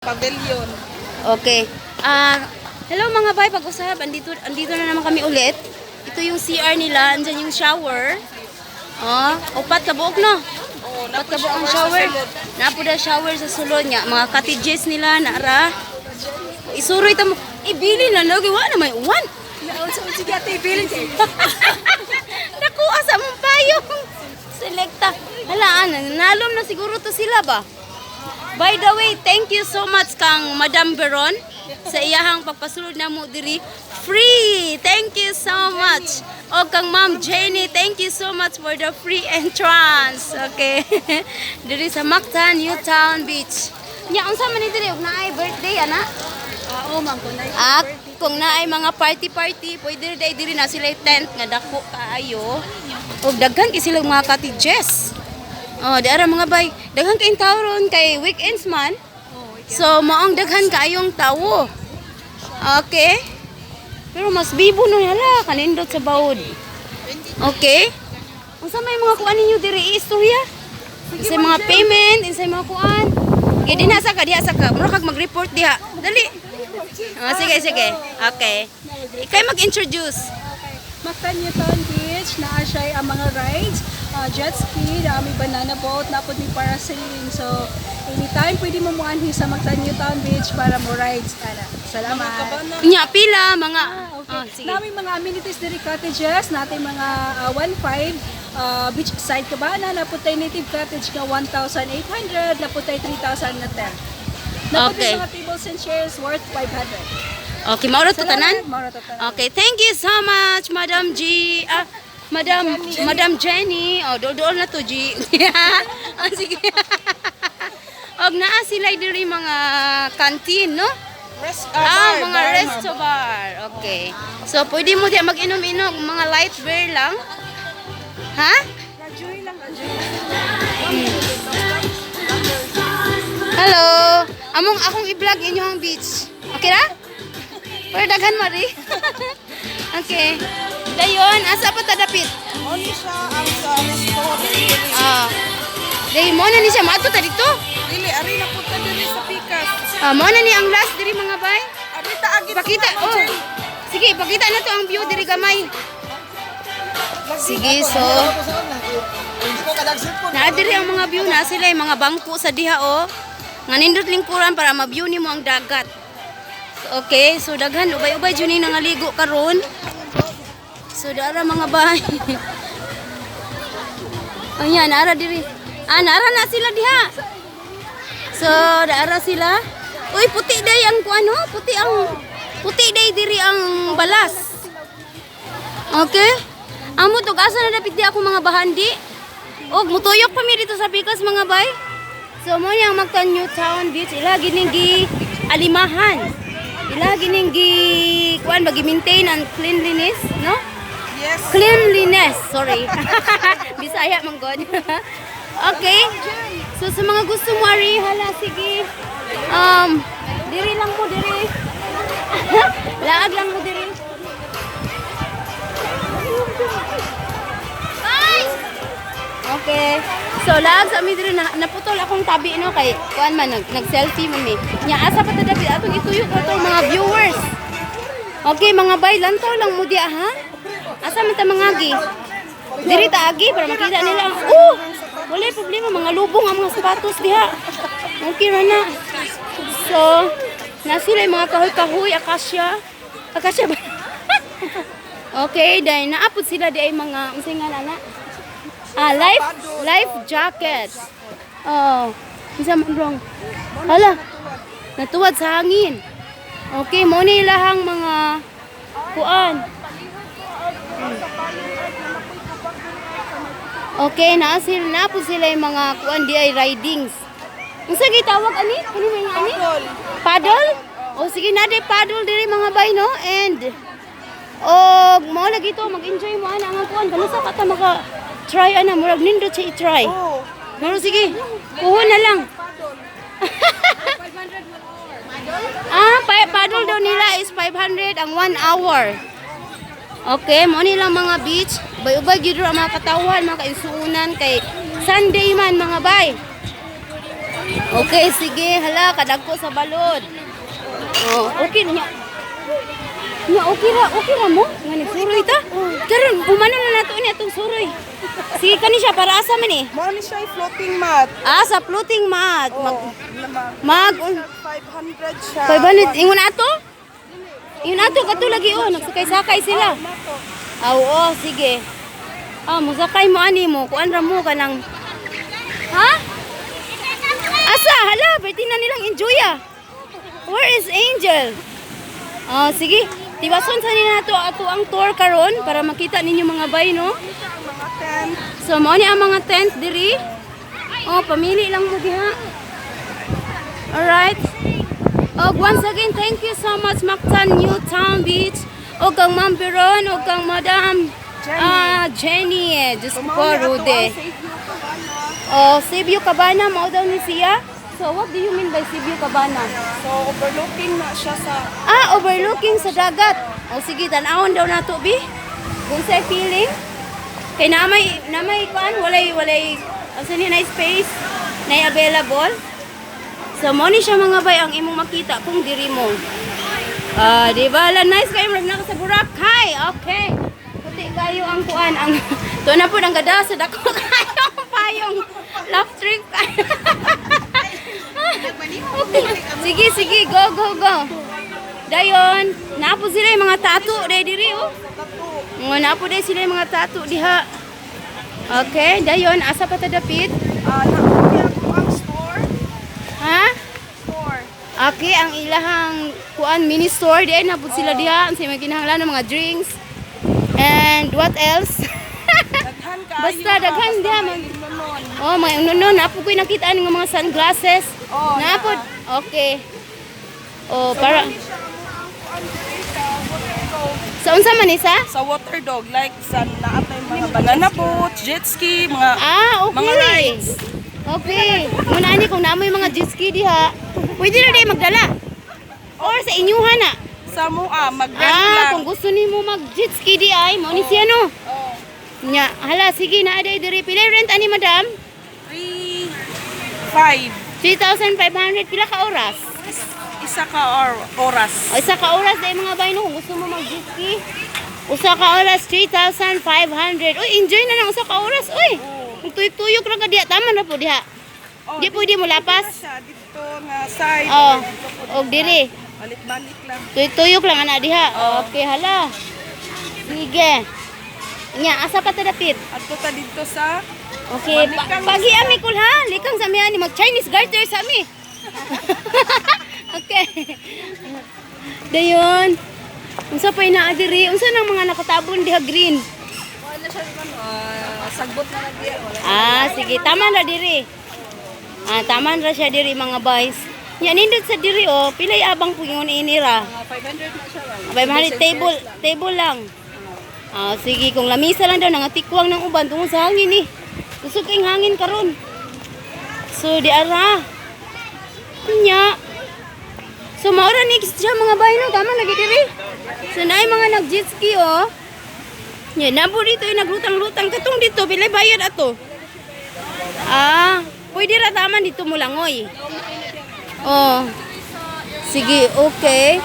Pavilion. Okay. Ah, hello mga bay, pag-usap. Andito, andito na naman kami ulit. Ito yung CR nila, andyan yung shower. Oh, upat ka buok, no? Oo, Upat ka buok ang shower. Napo da shower sa sulod niya. Mga cottages nila, naara. Isuroy ta mo. Ibili na lagi wa na may uwan. Sige ate, bilin. Nakuha sa mong payong. Selecta. Halaan, nalom na siguro to sila ba? By the way, thank you so much kang Madam Veron sa iyahang pagpasulod na mo diri. Free! Thank you so much. O kang Ma'am Jenny, thank you so much for the free entrance. Okay. Diri sa Mactan, Newtown Beach. Nya unsa man ni diri og naay birthday ana? Oo, ma'am, kung na Ah, kung naay mga party-party, pwede rin diri na sila tent nga dako kaayo. Og daghan kay sila mga cottages. Oh, di ara mga bay, daghan kay tawo ron kay weekends man. So maong daghan kaayong tawo. Okay. Pero mas bibo no hala kanindot sa baod. Okay. Unsa may mga kuan ninyo diri istorya? Unsay mga payment, unsay mga kuan? Kay dinha sa ka, diha sa ka. Mura kag mag-report diha. Dali. Ah, sige, sige. Okay. Ikay mag-introduce. Mactan Newton Beach, naa siya ang mga rides, jet ski, naa may banana boat, naa pod may parasailing. So, anytime pwede mo muanhi sa Mactan Newtown Beach para mo rides. Ana. Salamat. Nya pila mga Ah, okay. Ah, sige. Naa may mga amenities diri, cottages, natin mga 1.5 beach side cabana, naa pod tay native cottage nga 1,800, naa pod tay 3,000 na tent. Naa pod Okay. mga tables and chairs worth 500. Okay, mao ra to tanan. Mao ra to tanan. Okay, thank you so much, Madam G. Ah, Madam Jenny. Oh, dool na to, G. Ah, sige. Og naa sila diri mga canteen, no? Rest, Ah, bar, mga bar, resto bar. Okay. So, pwede mo diya mag-inom-inom, mga light beer lang. Ha? Enjoy lang, enjoy. Hello. Among akong i-vlog inyong beach. Okay ra? Pero daghan mari. Okay. Dayon, asa pa ta dapit? Only siya ang sa resto. Ah. Dahil mo na ni siya maadto ta dito. Dili, ari na punta diri sa Pikas. Ah, mo na ni ang last diri mga bay. Ari ta agi. Pakita, oh. Sige, pakita na to ang view diri gamay. Sige, so naa diri ang mga view na sila yung mga bangko sa diha oh. Nga nindot lingkuran para ma-view nimo ang dagat. Okay, so daghan ubay-ubay jud ni nangaligo karon. So dara mga bay. Ayan, naara diri. Ah, naara na sila diha. So, daara sila. Uy, puti day ang kuan oh, puti day diri ang balas. Okay? Amo to asa na dapit di ako mga bahandi. Og mutuyok pa mi dito sa Pikas mga bay. So mo niyang Mactan New Town Beach ila gining gi alimahan. Ila gining gi kuan ba gi maintain ang cleanliness, no? Yes. Cleanliness, sorry. Bisaya man god. Okay. So sa mga gusto mo ari, hala sige. Diri lang mo diri. Laag lang mo diri. Okay. So laag sa mi diri na, naputol akong tabi no kay kuan man nag selfie man mi. Nya asa pa ta dapit atong ituyo ko tong mga viewers. Okay mga bay, lantaw lang mo diya ha. Asa man ta mangagi? Diri ta agi para makita nila ang oh, wala problema mga lubong ang mga sapatos diha. Okay ra na. So, na sila yung mga kahoy-kahoy, akasya. Akasya ba? Okay, dahil naapod sila di ay mga unsay nga na? Ah, life jacket. Oh, unsa man wrong? Hala. Natuwad sa hangin. Okay, mo ni ilahang mga kuan. Okay, naa sila na po sila yung mga kuan di ay ridings. Unsa gitawag ani? Kani may nga ani? Paddle. Paddle? O sige na di paddle diri mga bay no and og mo lagi to mag-enjoy mo ana ang kuan kano sa ka ta maka try ana murag nindot siya i-try. Oh. Maro sige. Kuho na lang. Ah, paddle daw nila is 500 ang 1 hour. Okay, mo nilang mga beach. Ubay-ubay gyud ra ang mga katawhan, mga kainsuunan kay Sunday man mga bay. Okay, sige, hala, kadagko sa balod. Oh, okay na niya. Nya okay ra mo. Nga nagsuroy ta. Karon humano na nato ni atong suroy. Sige kani siya para asa man eh? Mao ni siya yung floating mat. Ah, sa floating mat. Mag Oh, mag mag 500 siya. 500 ingon ato? Ingon ato kato lagi oh, nagsakay-sakay sila. Nato. Ah, oo, sige. Ah, musakay mo ani mo, kuan ra mo kanang. Ha? Asa, hala, pwede na nilang enjoy ah. Where is Angel? Ah, sige. Tiwason sa nila nato ato ang tour karon para makita ninyo mga bay, no? Ang mga tent. So mao ni ang mga tent diri. Oh, pamili lang mo diha. Alright. Og once again, thank you so much, Mactan New Town Beach. Og kang Ma'am Biron, og kang Madam Jenny. Ah, Jenny. Eh. Diyos ko So, po, mao ni ato Rude. ang Save You Cabana. Oh, Sibyo Cabana, mao daw ni siya. So, what do you mean by Sibyo Cabana? So, overlooking na siya sa Ah, overlooking sa dagat. O sige, tan-awon daw nato bi. Kung sa feeling. Kay namay kuan, walay asa ni na space na available. So mo ni siya mga bay ang imong makita kung diri mo. Ah, di ba? La nice kayo murag na ka sa Boracay. Okay. Puti kayo ang kuan ang to na pud ang gada sa dako kayo ang payong love trip. Okay. Sige, sige, go, go, go. Dayon, naapo sila yung mga tattoo day diri oh. Nga naapo day sila yung mga tattoo diha. Okay, dayon asa pa ta dapit? Ah, nauna ako ang store. Ha? Store. Okay, ang ilahang kuan mini store di ay napud sila diha ang sa mga kinahanglan ng mga drinks. And what else? Daghan kaayo. Basta daghan basta diha, may inunon. Oh, may no no napo ko'y nakita nga mga sunglasses. Oh, Napod. Okay. Oh, para Mao ni siya ang kuan diri sa water dog. sa unsa man isa? Sa water dog, like sa naatay mga banana boat, jet ski, mga Ah, okay. Mga rides. Okay. Muna ani kung namoy mga jet ski diha, pwede na di magdala. Or sa inyuhan na. Sa mua, mag-rent Ah, lang. kung gusto nimo mag jet ski di ay, mao ni siya no. Oh, Nya, hala sige na aday diri. Pila rent ani madam? 3, 5. 3,500 pila ka oras? Isa ka or, oras. O isa ka oras dahil mga bay no, kung gusto mo mag jet ski. Usa ka oras 3,500. Uy, enjoy na lang usa ka oras. Uy, tuyok-tuyok ra ka diha. Tama na po diha. Oh, Di pwede mo dito na lapas. siya, dito nga side. Oh, Or dito po. og diri. Balik-balik lang. Tuyok-tuyok lang ana diha. Okay, hala. Sige. Nya, asa pa ta dapit? Adto ta dito sa Okay, pagi ami kul ha. Likang sa mi ani mag Chinese garter sa mi. Okay. Dayon. Unsa pa naa diri? Unsa nang mga nakatabon diha green? Wala siya naman, sagbot na lang diya. Wala. Ah, sige, tama ra diri. Ah, tama ra siya diri mga boys. Nya nindot sa diri oh, pilay abang po ingon inira. Mga 500 na siya. Ma'am. 500 table, table lang. Ah, sige, kung lamisa lang daw nangatikwang ng uban tungod sa hangin eh. Kusog kayong hangin karon. So di ara. Nya. So maura ni siya mga bay no, tama lagi diri. So naay mga nag jet ski oh. Nya nabo dito yung naglutang-lutang katong dito pilay bayad ato. Ah, pwede ra tama dito mo langoy. Oh. Sige, okay.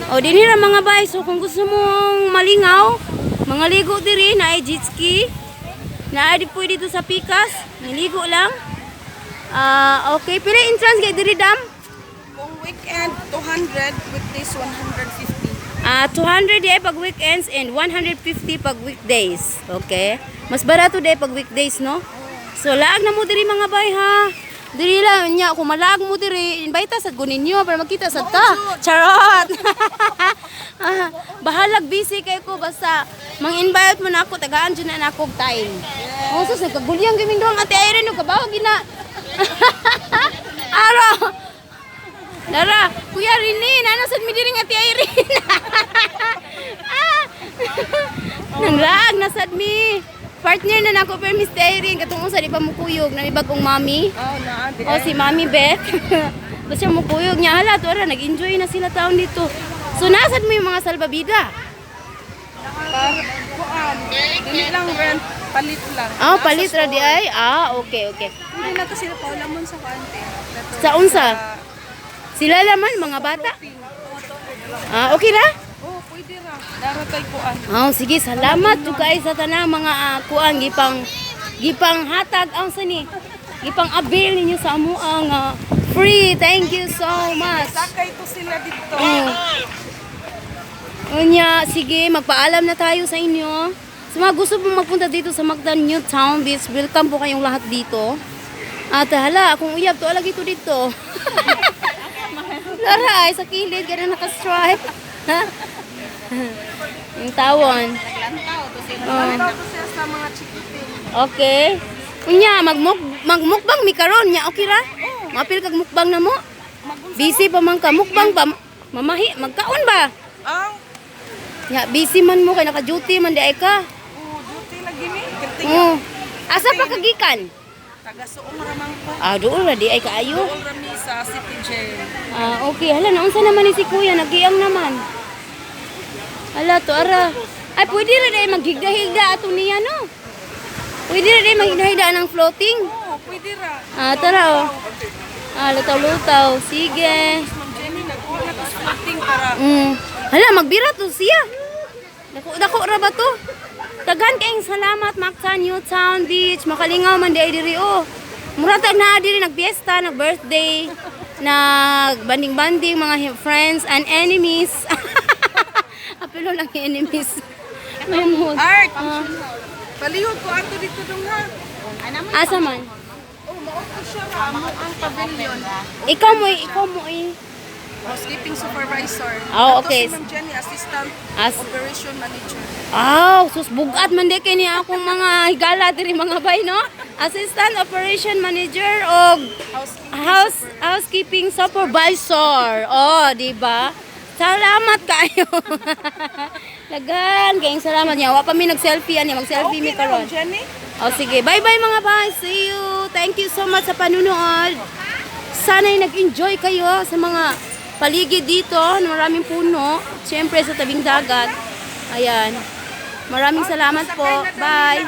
O, dinhi ra mga bay. So, kung gusto mong malingaw, mga ligo diri, na ay jet ski. Na di pwede dito sa Pikas. Niligo lang. Ah, okay. Pila entrance kay diri dam? Kung weekend, 200, weekdays, 150. Ah, 200 di ay pag weekends and 150 pag weekdays. Okay? Mas barato di ay pag weekdays, no? So, laag na mo diri mga bay ha. Diri lang nya kung malaag mo diri, invite ta sad ko ninyo para makita sad ta. Charot. Ah, bahalag busy kay ko basta mang-invite mo na ako tagaan jud na nako og time. Oh, sus nagkagulyang gaming duhang Ate Irene no kabaw gina. Aro. Dara, Kuya Rene, nana sad mi diri nga Ate Irene. Ah! Nanglaag na sad mi. Partner na nako pero Miss Irene katong usa di pa mukuyog na may bagong mami. Oh, naa di. O si Mami Beth. Basta mukuyog niya hala to ara nag-enjoy na sila taon dito. So nasad mo yung mga salbabida? Para kuan, dili lang rent. Palit lang. Ah, Nasa palit ra store. di ay. Ah, okay. Pwede na to sila paulamon sa kuante. Sa unsa? Sila laman mga bata. Ah, okay ra? Oh, pwede ra. Daratay kuan. Oh, sige, salamat jud kay sa tanang mga kuan gipang gipang hatag ang sani. Gipang avail ninyo sa amo ang free. Thank you so much. Sakay to sila dito. Unya, sige, magpaalam na tayo sa inyo. Sa mga gusto pong magpunta dito sa Mactan New Town Beach, welcome po kayong lahat dito. At hala, akong uyab, to lagi to dito. Lara ay sa kilid, ganun naka-stripe. Ha? Yung tawon. Oh. Lantaw to siya sa mga chikiting. Okay. Unya, magmukbang mi karon nya, okay ra? Mapil kag mukbang na mo. Busy pa man ka mukbang ba? Mamahi, magkaon ba? Ah, Nya, busy man mo kay naka-duty man di ay ka. oh, duty lagi ni. Kirting Oh. Asa pa kagikan? taga Suong ramang ko. Ah, doon ra di ay kaayo. Dool rami sa City Jail. Ah, okay. Hala, naunsa naman ni si Kuya, nagiyang naman. Hala, to ara. Ay, pwede ra di ay maghigda-higda ato niya, no? Pwede ra di ay maghigda-higda ng floating. Oh, pwede ra. Ah, tara oh. Ah, lutaw-lutaw. Sige. Ma'am Jenny, nagkuha na to sa floating para Hala, magbira to siya. Dako, dako ra ba to? Daghan kayong salamat, Mactan New Town Beach. Makalingaw man di ay diri oh. Mura tag naa diri nagbiesta, nag-birthday, nag banding-banding mga friends and enemies. Apilo lang yung enemies. May mood. Art! Palihog ko ato dito dong ha. Asa man? Oh, mao to siya ra amo ang pavilion. Ikaw mo eh. Housekeeping supervisor. Oh, Ato okay. si Ma'am Jenny, assistant operation manager. Aw, sus bugat man di kay niya akong mga higala diri mga bay no. Assistant Operation Manager og Housekeeping housekeeping supervisor. Oh, di ba? Salamat kayo. Lagan, kayong salamat niya. Wa pa mi nag-selfie ani, mag-selfie mi Okay na, karon. Ma'am Jenny. Oh, sige. Bye-bye mga bay. See you. Thank you so much sa panunood. Sana'y nag-enjoy kayo sa mga paligid dito na maraming puno. Siyempre sa tabing dagat. Ayan. Maraming salamat po. Bye.